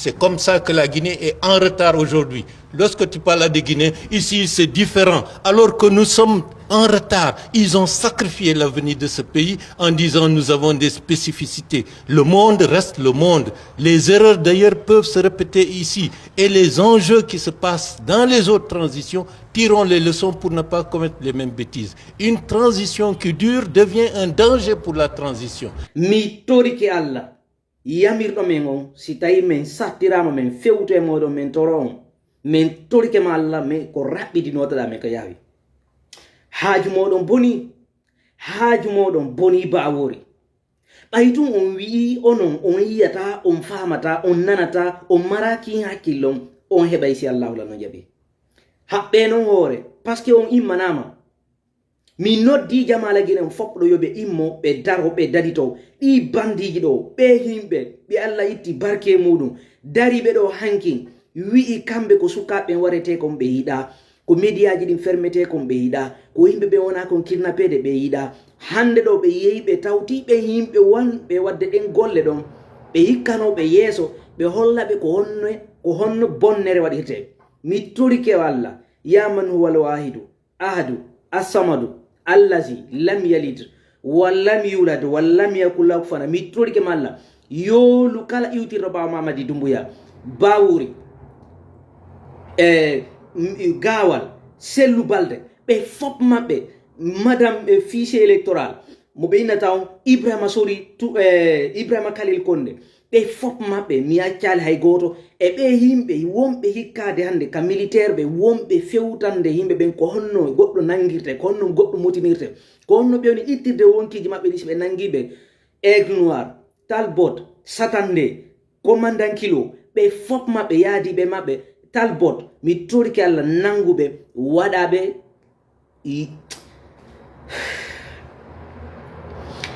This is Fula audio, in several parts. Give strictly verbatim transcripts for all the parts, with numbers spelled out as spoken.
C'est comme ça que la Guinée est en retard aujourd'hui. Lorsque tu parles à des Guinéens, ici c'est différent. Alors que nous sommes en retard, ils ont sacrifié l'avenir de ce pays en disant nous avons des spécificités. Le monde reste le monde. Les erreurs d'ailleurs peuvent se répéter ici. Et les enjeux qui se passent dans les autres transitions, tirons les leçons pour ne pas commettre les mêmes bêtises. Une transition qui dure devient un danger pour la transition. Mi torike Allah, yamirɗo men on, si tawi men sattirama, men fewto e moɗon, men toro on, men torike ma Allah, men ko raɓɓiɗi notaɗa men ka yaawi. Haaju moɗon boni, haaju moɗon boni Bawuri. Ɓay tun on wi'i onon on yiyata, on faamata, on nanata, on mara kin hakkillon, on heɓay si Allahu la no jaɓi. Haɓɓe non hoore, parce que on immanama. Mi noddi jamaala Ginen fop ɗo yo ɓe immo, ɓe daro, ɓe dadito. Ɗi bandiiji ɗo, ɓe himɓe, ɓe Allah itti barke muɗum. Dari ɓe ɗo hankin, wi'i kamɓe ko sukaaɓe ɓen warete kon ɓe yiɗa. Ko mediaji ɗin fermete kon ɓe yiɗa. Ko yimɓe ɓe wona kon kidnappede ɓe yiɗa. Hande ɗo ɓe yehi ɓe tawti ɓe yimɓe wonɓe wadde ɗen golle ɗon. Ɓe yikkano ɓe yeeso, ɓe holla ɓe ko honno, ko honno bonnere waɗirte. Mi torike o Allah, ya man huwal wahidu, ahadu, asamadu, allazi, lam yalid, wa lam yulad, wa lam yakun lahu kufuwan ahad. Mi torike ma Allah, yoolu kala iwtirɗo ɓaawo Mamadi Dumbuya, Bawuri, e, m-, Gawal, Sellu Balde, ɓe fop maɓɓe, madame, e, fichier électoral, mo ɓe innata on Ibrahima Sori, tu, e, Ibrahima Khalil Konde, ɓe fop maɓɓe, mi accaali hay gooto, e ɓe yimɓe wonɓe hikkaade hannde ka militaire ɓe, wonɓe fewtande yimɓe ɓen, ko honno goɗɗo nanngirte, ko honno goɗɗo motinirte, ko honno ɓe woni ittirde wonkiiji maɓɓe ɗi si ɓe nanngi ɓe, Aigle Noir, Talbot, Satande, Commandant Kilo, ɓe fop maɓɓe yaadiiɓe maɓɓe, Talbot, mi torike Allah nannguɓe, waɗaɓe, i-,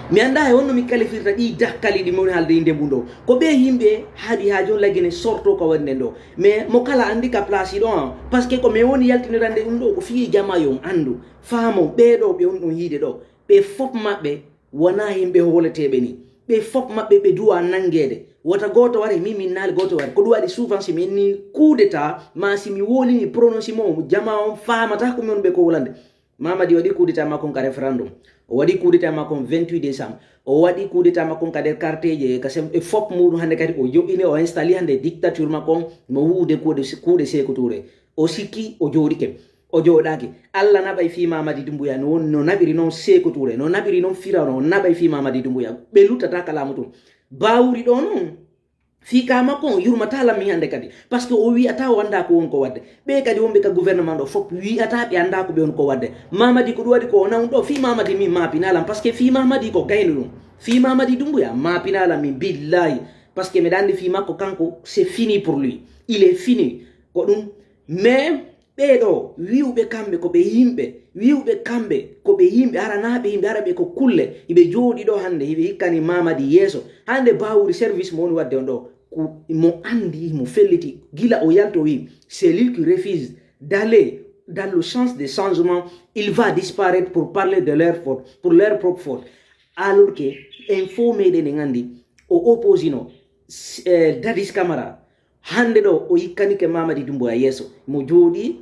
mi annda e honno mi kalifirta ɗi dakkali ɗi moni haalde innde mum ɗo. Ko ɓe yimɓe haaɗi haajo lagine sorto ko waɗi nden ɗo. Mais mo kala anndi ka place ɗo an. Parce que ko mi woni yaltinirande ɗum ɗo ko fii jama yo on anndu. Faamo ɓee ɗo ɓe on ɗon yiide ɗo. Ɓe fop maɓɓe wona yimɓe hooleteeɓe ni. Ɓe fop maɓɓe ɓe duwa nanngeede. Wota gooto ware, mi min naali gooto ware. Ko ɗum waɗi souvent si mi inni coup d'état, ma si mi wolini prononce mo, jama on faamata ko mi on ɓe ko wolande. Mamadi waɗi coup d'état makko on ka référendum. O waɗi coup d'état makko on vingt-huit décembre. O waɗi coup d'état makko on ka nder quartier je, ka sem-, e fop muɗum hannde kadi o joɗɗini, o installe hannde dictature makko on, mo wuwude kuuɗe, kuuɗe Seeku Touré. O sikki, o jooɗike. O jooɗaaki. Allah naɓay fii Mamadi Dumbuya no, no naɓiri non Seeku Touré, no naɓiri non Firawna, o naɓay fii Mamadi Dumbuya. Ɓe luttata ka laamu tun. Bawuri ɗo non, fii ka makko on yurmata lam min hannde kadi. Parce que o wi'ata o annda ko won ko waɗde. Ɓe kadi wonɓe ka gouvernement ɗo fop wi'ata ɓe annda ko ɓe won ko waɗde. Mamadi ko ɗum waɗi ko o nawn ɗo. Fii Mamadi min maapina lam. Parce que fii Mamadi ko gaynu ɗum. Fii Mamadi Dumbuya maapina lam min billahi. Parce que miɗa anndi fii makko kanko, c'est fini pour lui. Il est fini. Ko ɗum. Mais ɓee ɗo wi'uɓe kamɓe ko ɓe yimɓe, wi'uɓe kamɓe ko ɓe yimɓe, hara naa ɓe yimɓe, hara ɓe ko kulle, hiɓe jooɗi ɗo hannde, hiɓe hikkani Mamadi yeeso. Hannde Bawuri service mo woni waɗde on ɗo, ko mo anndi, mo felliti, gila o yalti o wi'i, c'est lui qui refuse d'aller dans le sens des changements, il va disparaître pour parler de leur faute, pour leur propre faute. Alors que info meɗen en anndi, o opposino, eh, Dadis Camara, hannde ɗo o yikkanike Mamadi Dumbuya yeeso, mo jooɗi,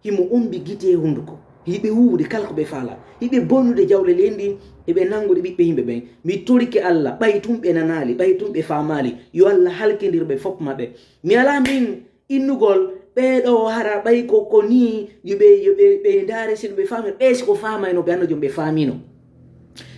himo ombi gite e hunnduko. Hiɓe wuwude kala ko ɓe faala. Hiɓe bonnude jawle leydi, hiɓe nanngude ɓiɓɓe yimɓe ɓen. Mi torike Allah, ɓay tun ɓe nanaali, ɓay tun ɓe faamaali. Yo Allah halkindir ɓe fop maɓɓe. Mi alaa min innugol, ɓee ɗo hara ɓay ko, ko nii, yo ɓe, yo ɓe, ɓe ndaare si no ɓe faamir. Ɓe si ko faamayno ɓe, anno jom ɓe faamino.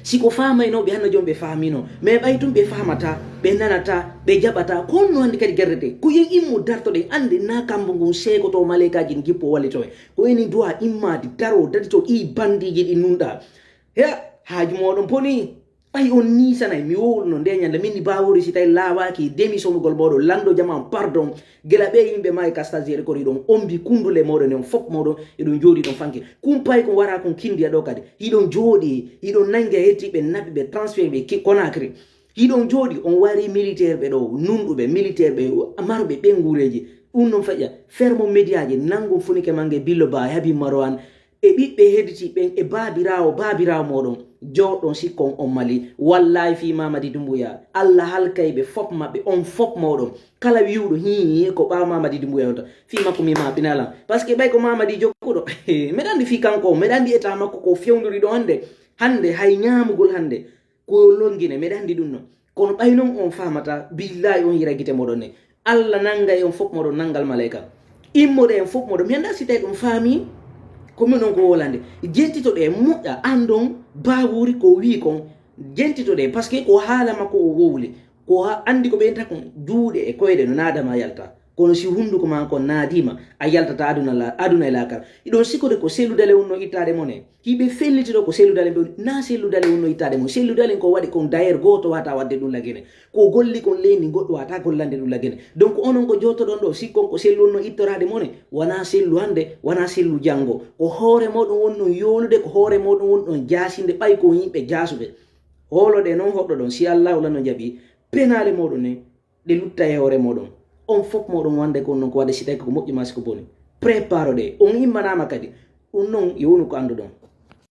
Si ko faamayno ɓe, anno jom ɓe faamino. Mais ɓay tun ɓe faamata, ɓe nanata, ɓe jaɓata. Ko honno hannde kadi gerdete? Ko yen immo dartoɗen, annde na kambo ngun seekoto, maleykaaji n jippo wallito en. Ko enen duwa immaade, daro, dadito ɗi bandiiji ɗi nunɗa. He, haaju mooɗon boni. Ɓay on niisanay, mi wowluno nde ñande, min ni Bawuri si tawi laawaaki demisonugol mooɗon, lanndo jama on pardon. Gila ɓe yimɓe maayi ka Stade Record, hiɗon ombi kundule mooɗon e on fop mooɗon, hiɗon jooɗi ɗon fanke. Kumpay ko wara kon kindiya ɗo kadi. Hiɗon jooɗi, hiɗon nanngi heddiiɓe, naɓi ɓe, transfert ɓe ki-, Conakry. Hiɗon jooɗi, on wari militaire ɓe ɗo, nunɗuɓe, militaire ɓe, marɓe ɓe nguureeji. Ɗum non feƴƴa, fermo médiaji, nanngu funike mange Billo Ba, Habib Marwan, e ɓiɓɓe hedditi ɓen, e baabiraawo, baabiraawo mooɗon. Jooɗon sikkon on mali, wallahi fii Mamadi Dumbuya, Allah halkay ɓe fop maɓɓe, on fop mooɗon. Kala wi'uɗo hii ko ɓaawo Mamadi Dumbuya on tan, fii makko mi ma pinalan. Parce que ɓay ko Mamadi jokkuɗo, meɗa andi fii kanko on, meɗa andi état makko ko fewnduri ɗo hannde. Hannde hay ñaamugol hannde, ko longine, meɗa andi ɗum non. Kono ɓay non on faamata, billahi on hira gite mooɗon ne. Allah nangay on fop mooɗon nangal malayka. Immoɗe en fop mooɗon. Mi anndaa si tawi ɗum faami, ko min on ko wolande. Jentitoɗe moƴƴa, anndon Baaburi ko wii kon. Jentitoɗe, parce que ko haala makko o wowli. Ko ha-, anndi ko ɓeynta kon juuɗe e koyɗe no naadama yalta. Kono si hunnduko maa kon naadiima, a yaltata aduna la-, aduna e laakara. Iɗon sikkude ko selludale wonno ittaade mon e. Hiɓe felliti ɗo ko selludale ɓe woni. Naa selludale wonno ittaade mon. Selludale ko waɗi kon d'ailleurs gooto wata waɗde ɗum lagine. Ko golli kon leydi goɗɗo wata gollande ɗum lagine. Donc onon ko jootoɗon ɗo, sikkon ko sellu wonno ittoraade mon e. Wonaa sellu hannde, wonaa sellu janngo. Ko hoore mooɗon wonno yoolude, ko hoore mooɗon wonno jaasinde, ɓay ko yimɓe jaasuɓe. Hooloɗe non hoɗɗoɗon, si Allahu lanno jaɓi, penaale mooɗon ne, ɗe lutta e hoore mooɗon. On fof mooɗon wonde ko non ko waɗde si tawi ko moƴƴi maa si ko boni. Prépare ɗe. On immanaama kadi. Ɗum non yo wonu ko annduɗon.